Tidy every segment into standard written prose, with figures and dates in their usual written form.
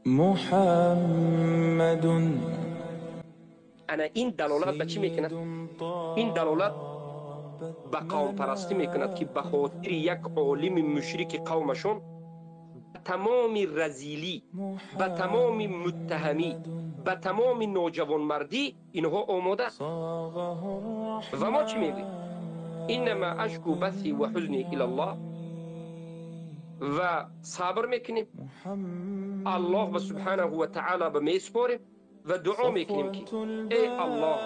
Муҳаммад. Ана ин далолат ба чӣ мекунад? Ин далолат ба қавмпарастӣ мекунад, ки ба хотири як олими мушрики қавмашон ба тамоми разилӣ, ба тамоми муттаҳамӣ, ба тамоми ноҷавонмардӣ инҳо омода. Ва мо чӣ мегӯем? Иннама ашку баси ва ҳузни илаллоҳ. Ва сабр мекунем, Аллоҳ ба субҳанаҳу ва таъала ба месупорем ва дуо мекунем, ки эй Аллоҳ,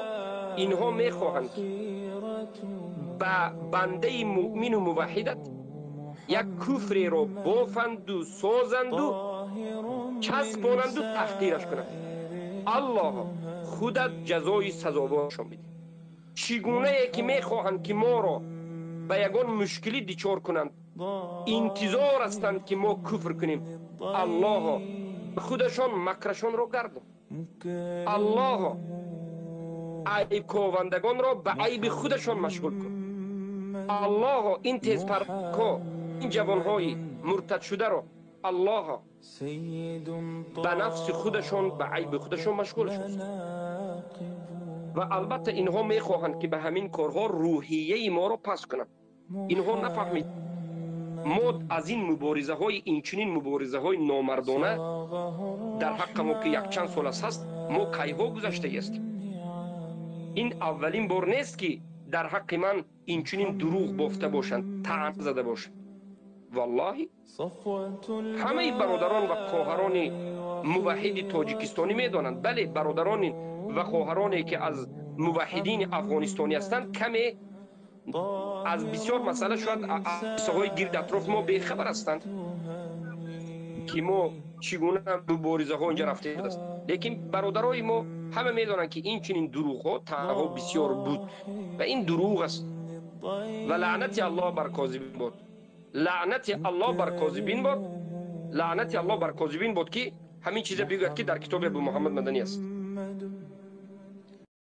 инҳо мехоҳанд, ки ба бандаи муъмину муваҳҳидат як куфреро бофанду созанду часпонанду таҳқираш кунанд. Аллоҳ, худат ҷазои сазоворашон бидеҳ. Чӣ гунае ки мехоҳанд, ки моро ба ягон мушкилӣ дичор кунанд, интизор ҳастанд, ки мо куфр кунем. Аллоҳо, худашон макрашонро гардон. Аллоҳо, айбковандагонро ба айби худашон машғул кун. Аллоҳо, ин тезпарко, ин ҷавонҳои муртадшударо Аллоҳо ба нафси худашон, ба айби худашон машғулшон. Ва албатта инҳо мехоҳанд, ки ба ҳамин корҳо рӯҳияи моро паст кунанд. Инҳо нафаҳмид, мо аз ин муборизаҳои, инчунин муборизаҳои номардона дар ҳаққи мо, ки якчанд сол аст ҳаст, мо кайҳо гузаштагиастем. Ин аввалин бор нест, ки дар ҳаққи ман инчунин дурӯғ бофта бошанд, таъна зада бошанд. Валлоҳи, ҳамаи бародарон ва хоҳарони муваҳҳиди тоҷикистонӣ медонанд. Бале, бародарони ва хоҳароне, ки аз муваҳҳидини афғонистонӣ ҳастанд, каме аз бисёр масъала, шояд ҳодисаҳои гирд атрофи мо бехабар ҳастанд, ки мо чӣ гуна муборизаҳо инҷа рафта аст. Лекин бародарои мо ҳама медонанд, ки ин чунин дурӯғҳо, таънаҳо бисёр буд ва ин дурӯғ аст. Ва лаънати Аллоҳ бар козибин бод, лаънати Аллоҳ бар козибин бод, лаънати Аллоҳ бар козибин бод, ки ҳамин чиза бигӯяд, ки дар китоби Абу Муҳаммад Маданӣ аст.